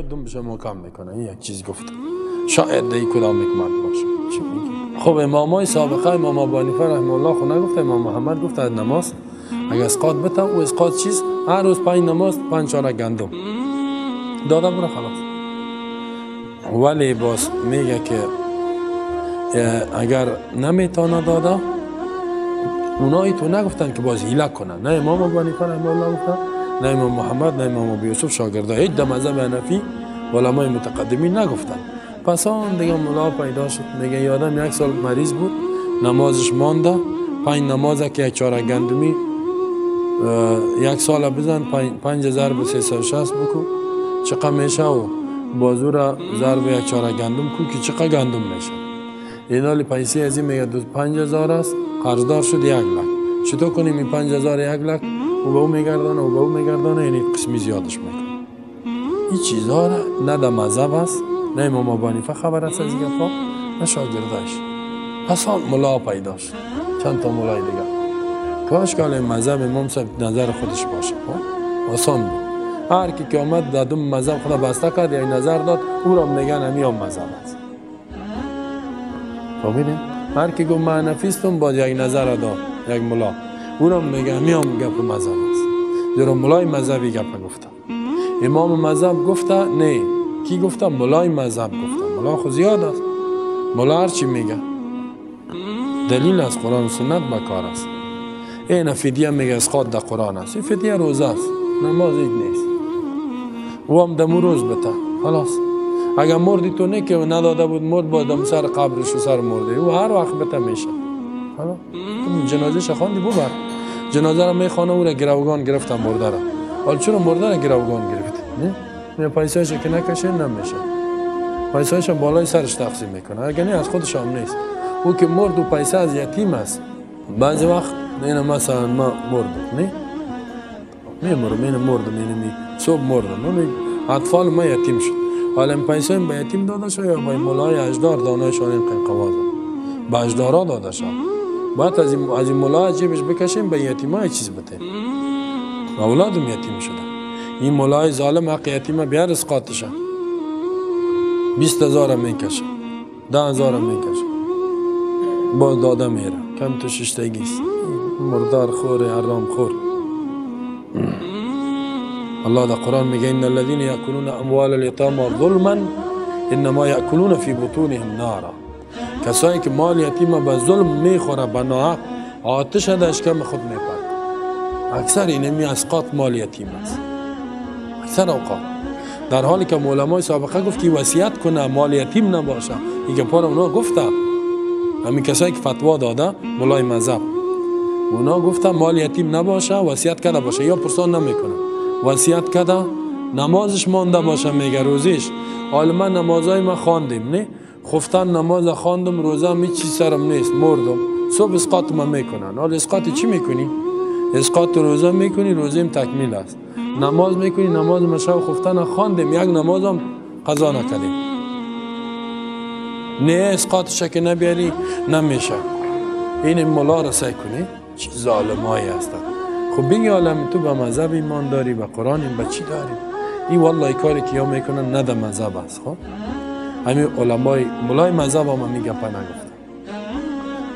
دم شما کم میکنه. این یک چیز گفت، شاید دی کدام حکمت باشه. چی میگی؟ خب امامای سابقه، امام ابو حنیفه رحمه الله خو نگفته، امام محمد گفت از نماز اگه اسقاط بته، او اسقاط چیز هر روز 5 نماز 5 چاره گندم داده برو خلاص. ولی باز میگه که اگر نمیتونه داده، اونایی تو نگفتن که باز حیله کنن. نه امام ابو حنیفه رحمه الله گفتن، نه امام محمد، نه امام ابو یوسف شاگرده، هیچ در مذهب حنفی علمای متقدمین نگفتن. پس آن دیگه ملا پیدا شد، میگه یادم یک سال مریض بود، نمازش مانده، 5 نماز که یک چاره گندمی یک سال بزن، 5 ضرب 360 بکو چقدر میشه و بازو را ضرب یک چاره گندم کو که چقدر گندم میشه. اینالی پیسه از این میگه 5000 است، قرضدار شد 1 لک. چطور کنیم این 5000 1 لک او به او میگردانه او به او میگردانه، یعنی قسمی زیادش میکنه. این چیزها را نه در مذهب است، نه امام ابو حنیفه خبر است از این گپا، نه شاگرداش. پس آن ملا پیدا شد، چند تا ملای دیگه. کاش که مذهب امام صاحب نظر خودش باشه، آسان بود. هر کی که آمد در دم مذهب خود بسته کرد یا نظر داد، او را میگن همی هم مذهب است. فهمیدین؟ هر کی گفت من حنفیستم، باز یک نظر داد یک ملا، او را میگه همی هم گپ مذهب است. زیرا ملای مذهبی گپ گفته، امام مذهب گفته نه، کی گفته؟ ملای مذهب گفته. ملا خو زیاد است، ملا هر چی میگه دلیل از قرآن و سنت بکار است. این فدیه میگه اسقاط در قرآن است، این فدیه روزه است، نماز هیچ نیست. او هم دمو روز بته خلاص. اگر مردی تو نه که نداده بود، مرد با دم سر قبرش و سر مرده، او هر وقت بته میشه. حالا تو جنازه خواندی ببر، جنازه را میخوانه، او را گروگان گرفته مرده را. حالا چرا مرده را گروگان گرفته؟ نه نه پیسه‌اش که نکشه نمیشه، پیسه‌اش بالای سرش تقسیم میکنه، اگر نه از خودش هم نیست. او که مرد و پیسه از یتیم است. بعضی وقت نه مثلا ما مردم نه میمرم، اینه مردم، اینه می صبح مردم، من اطفال ما یتیم شد. حالا این پیسه به یتیم داده شد یا به مولای اجدار دانایشان این قواز به اجدارا داده شد. باید از این مولای جیبش بکشیم به یتیمای چیز بده. اولادم یتیم شده. این مولای ظالم حق یتیمه بیار اسقاطشه. 20,000 میکشه، 10,000 میکشه، با داده میره. کم تو ششتگیست، مردار خور، حرام خور. الله در قرآن میگه ان الذين یاکلون اموال الیتامى ظلما انما یاکلون فی بطونهم نارا. کسایی که مال یتیم به ظلم میخوره، به ناحق، آتش در اشکم خود میپرد. اکثر اینمی اسقاط مال یتیم است، اکثر اوقات. در حالی که علمای سابقه گفت که وصیت کنه مال یتیم نباشه، این گپا رو اونا گفته. همین کسایی که فتوا داده مولای مذهب، اونا گفته مال یتیم نباشه، وصیت کرده باشه یا پرسان نمیکنه، وصیت کرده نمازش مانده باشه، میگه روزیش. حالا من نمازای ما خواندیم، نه خفتن نماز خواندم، روزه هم هیچ چیز سرم نیست، مردم صبح اسقاط ما میکنن. حالا اسقاط چی میکنی؟ اسقاط روزه میکنی، روزیم تکمیل است. نماز میکنی، نماز ما شب خفتن خواندیم، یک نماز هم قضا نکردیم. نه اسقاطش که نبیاری نمیشه. این ملا را سعی کنی چه ظالمایی هستند. خب بگی عالم تو به مذهب ایمان داری، به قرآن، به چی داری؟ این والله کاری که یا میکنن نه در مذهب است. خب همین علمای ملای مذهب هم میگه پا نگفتن.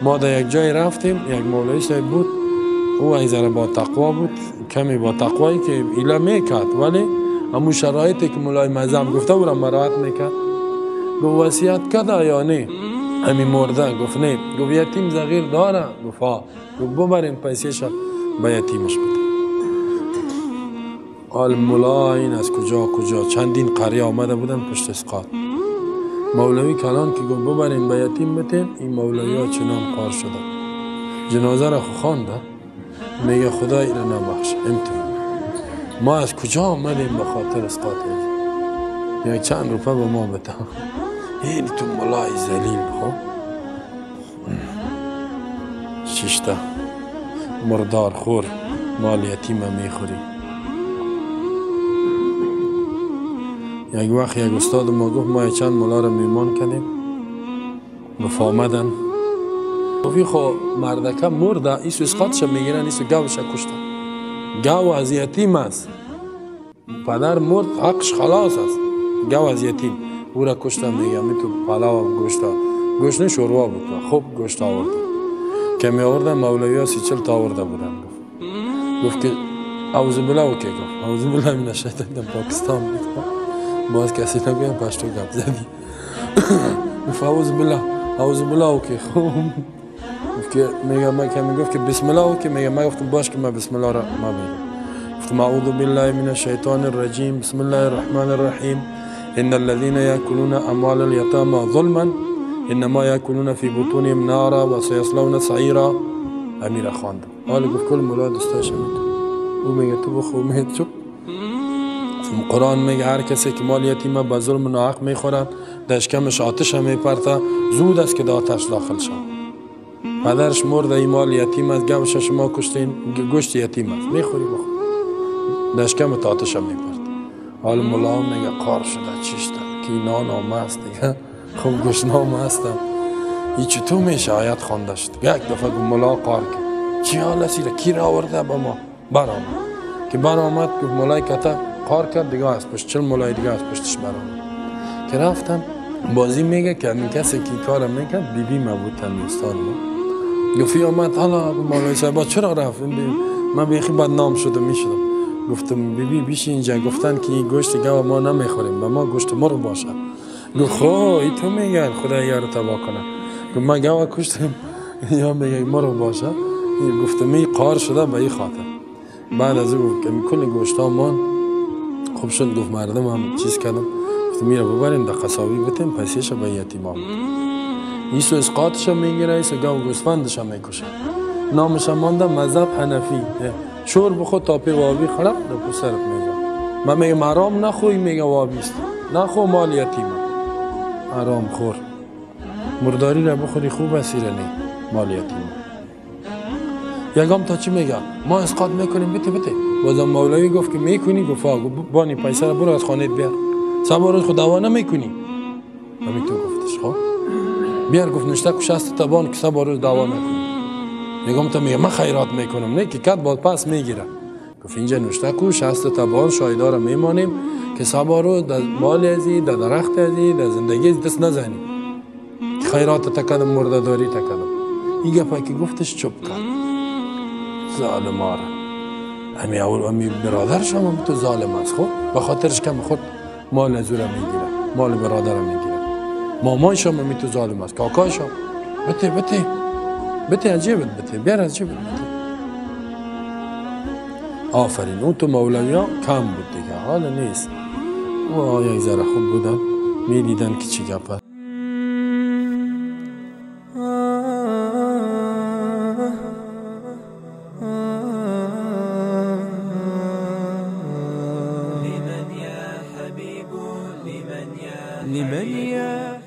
ما در یک جای رفتیم، یک مولوی صاحب بود، او از ذره با تقوا بود، کمی با تقوایی که ایله میکرد، ولی همون شرایطی که مولای مذهب گفته او را مراعات میکرد. گفت وصیت کرده یا نه؟ همین مرده. گفت نه. گفت یتیم صغیر داره؟ گفت ها. گفت ببرین پیسه‌ش به یتیمش بده. حال ملا این از کجا کجا چندین قریه آمده بودن پشت اسقاط. مولوی کلان که گفت ببرین به یتیم بتین، این مولوی ها چنان قار شده. جنازه را خوانده، میگه خدا ایره نبخش. امتون ما از کجا آمدیم به خاطر اسقاط یک چند روپه به ما بده. این تو ملای ذلیل. خب ششته مردار خور، مال یتیم میخوری. یک وقت یک استاد ما گفت ما چند ملا را میمان کردیم، بفامدن. گفت خو مردکه مرده، ایسو اسقاطش میگیرن، ایسو گاوش کشتن. گاو از یتیم است، پدر مرد، حقش خلاص است. گو از یتیم او را کشتم میگه می تو پلاو گوشت گوشت نه شوروا بود خوب گوشت آوردم که می آوردم مولوی ها 30-40 تا آورده بودن. گفت که اعوذ بالله و که گفت اعوذ بالله من الشیطان در پاکستان بود باز کسی نگویم پشتو گپ زدی. گفت اعوذ بالله اعوذ بالله و که خوب گفت که میگه من که میگفت که بسم الله و که میگه من گفتم باش که من بسم الله را ما بگم. گفتم اعوذ بالله من الشیطان الرجیم بسم الله الرحمن الرحیم ان الذين ياكلون اموال اليتامى ظلما انما ياكلون في بطونهم نارا وسيصلون سعيرا. امیر خواندم. حالا گفت کل مولا دوستاش میتون او میگه تو بخو میگه چپ. قرآن میگه هر کسی که مال یتیمه به ظلم و ناحق میخورد در شکمش آتش هم میپرته زود است که در آتش داخل شد. پدرش مرده این مال یتیم است گوش شما کشتین گوشت یتیم است میخوری بخور در شکمت آتش هم میپرته. حالا مولا میگه قار شده چی شده که نان آمه است دیگه خب گشنام هستم این چطور میشه آیت خوانده شد. یک دفعه گفت مولا قار کرد چی حال است کی را آورده به ما برآمد که برآمد گفت مولای کته قار کرد دیگه از پشت 40 مولای دیگه از پشتش برآمد که رفتم بازی میگه که همین کسی که کارم میکرد بیبی ما بود تمیستان ما گفت آمد حالا مولای صاحب چرا رفت من بیخی بدنام شدم میشدم. گفتم بیبی بیش اینجا گفتن که این گوشت گاو ما نمیخوریم به ما گوشت مرغ باشه. گفت خب ای تو میگن خدا یارو تباه کنه. گفت من گاو کشتم یا میگه مرغ باشه. گفتم این قار شده به این خاطر. بعد از او گفت که کل گوشت مان خوب شد. گفت مردم هم چیز کردم گفتم میره ببریم در قصابی بتیم پیسهش به یتیما بدیم. ایسو اسقاطش میگیره ایسو گاو گوسفندش میکشه نامش مانده مذهب حنفی شور بخود تا پی وابی خراب در پسرت میگه من میگم حرام نخوی میگه وابی است نخو مال یتیمه حرام خور مرداری را بخوری خوب است نه مال یتیمه. یگام تا چی میگه ما اسقاط میکنیم بته بته. بازم مولوی گفت که میکنی گفت بانی پیسه را برو از خانه بیار سبا روز خود دعوا نمیکنی همین تو گفتش خب بیار. گفت نشته کو 60 تا بان که سبا روز دعوا نکنی. میگم تا میگه من خیرات میکنم نه که کت باز پس میگیره. گفت اینجا نشته کو 60 تا بان شایدار میمانیم که سبا روز در مال ازی در درخت ازی در زندگی دست نزنی خیرات تکدم مرده داری تکدم. این گپا که گفتش چپ کرد ظالم آره امی اول امی برادرش هم تو ظالم است خب به خاطرش کم خود مال از او را میگیره مال برادر میگیره مامایش هم امی تو ظالم است کاکایش هم بته بته بته عجیبت بته بیار عجیبت بته. آفرین اون تو مولوی ها کم بود دیگه حالا نیست او یک ذره خوب بودن میدیدن که چی گپ. لمن يا